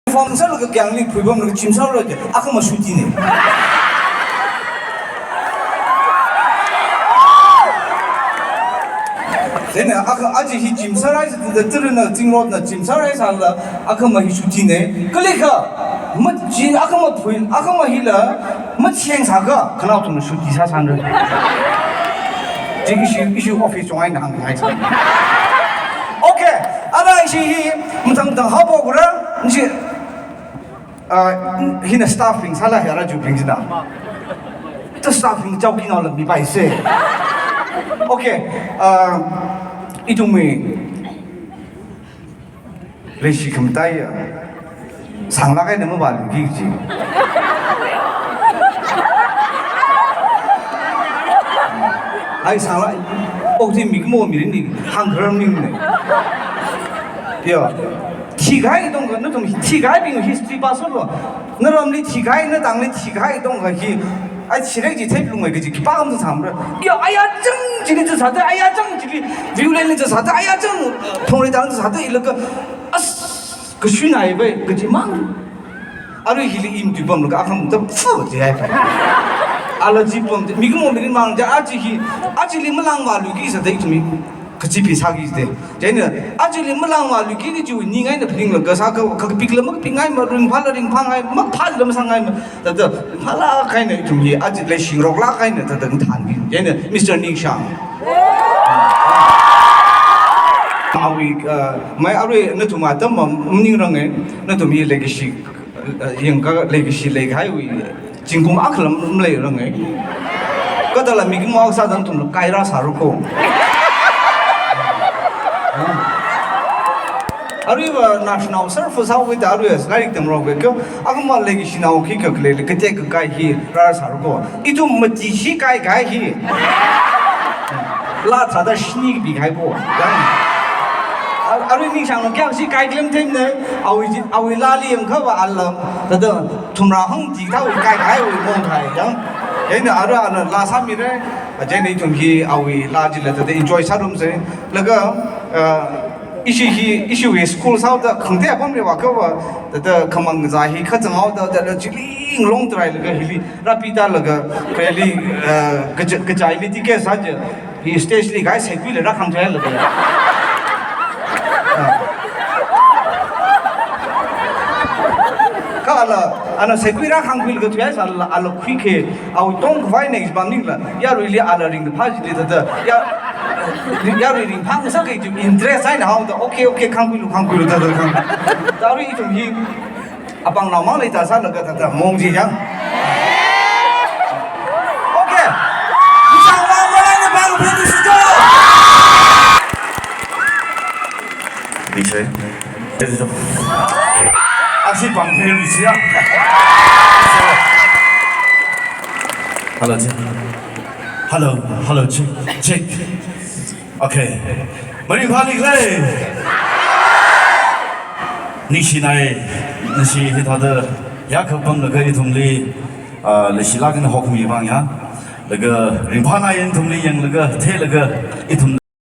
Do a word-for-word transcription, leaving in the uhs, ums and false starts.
Form sālaga kayāngli phuipamlaga gym sāra de, akhama shuti ne. Then akha aja hi gym sārai sāda, tārana zingrotna gym sārai sāla, akhama hi shuti ne. Kalikha, mat gym akhama phui, akhama hila, mat sheng sākha, khanaothumna shuti sāsānra. Chi ishi, ishi office chungai na hāngngai sā. Okay, ara ishi hi, mathang mathang haophokra, ishi, ah, hina staff bing sāla hi ara jubing jina. Ta staff bing chao kinaola mipai se. Okay, ah, ithumwui leishi khamataiya. Sānglāk eina mavāluiki kaji. Ai sānglāk, okathui mikumo mirinli hāngkharar maningne. Yo. Thikahai tongkha, nathum thikahaibing history pāsālu. Naramli thikahai, natangli thikahai tongkha hi, ai thirek chi theilungai kaji khipākha masāmara. Yo, aya chang chili chi sāda, aya chang chili, viewland li chi sāda, aya chang, thongreitang chi sāda, ilaga, as, kashui nai bai, kaji mang. Arui hili i matuipamlaga akham ta fu ji hai bai. Ala jipam ji, mikumo mirin mang ja, aja hi, ajali malangvāluiki sāda ithumwui kachipi sāki de. Chieina, ajali malangvāluiki kajiwui ning eina phaninglaga sākha, kakapikla makapingaima, ringphāla ringphāngaima, maphāla masāngaima. Thāda, phālāk eina ithum hi, aja leishi ngaroklāk eina, thāda ngathānki. Chieina, Mister Ningshang. Awui, uh, mai arui nathum atam ma maningrange, nathum hi leikashi, uh, yangkha leikashi leikahaiwui zingkum akhala maleirange. Kathāla mikumo sāda nathumla kairāsāra ko. Aruiva national service sāhaoda arui lairik tamrao ke ko, akhama leikashinao khikha khalei katek kakai hi rāsāra ko. Ithum mati hi kaikai hi. Laa thāda shini kapikahai ko. Yang. A-, arui Ningshang lo kya shi kai klim them ne. Awui ji-, awui laali yangkhava ala. Thāda thumrā hangti thāwui kaikahaiwui mong thai yang. Chieina ara ana laa sāmira. Chieina ithum hi awui laa chila thāda enjoy sārumsa. Laga, uh, ishi hi, ishiwui school sāhaoda khangatei apam riva kava, thāda khamang zā hi kazang haoda, thāda chili ngalong tharai laga hili, rāpida laga, kali, uh, kaja-, kajaili ticket sā je, hi stage li kai saikuila rākhang jailaga. Ah. Kha ala, ana saikui rākhangkhuilaga thuihai sāla, ala khuikhe, awui tongkhavai next ba maningla, yaruili ala ringphā chili thāda, ya, yarui ringphā ngasakki kaji interest eina haoda, okay, okay, khangkhuilu, khangkhuilu, thāda khang. Thāda arui ithum hi, apāng naomang leida sālaga thāda, mong ji yang. Okay. Ningshang vang malai na pang phe tu sito. Ningshang. Ashi pang phe tu siya. Hello, check. Hello, hello, check, check. Okay. Maringphāli khalei. Ningshinai, nashi hithāda yakhapamlaga ithumli, ah, leishilāk eina hokmi vang ya. Laga ringphānai ithumli yanglaga, theilaga ithum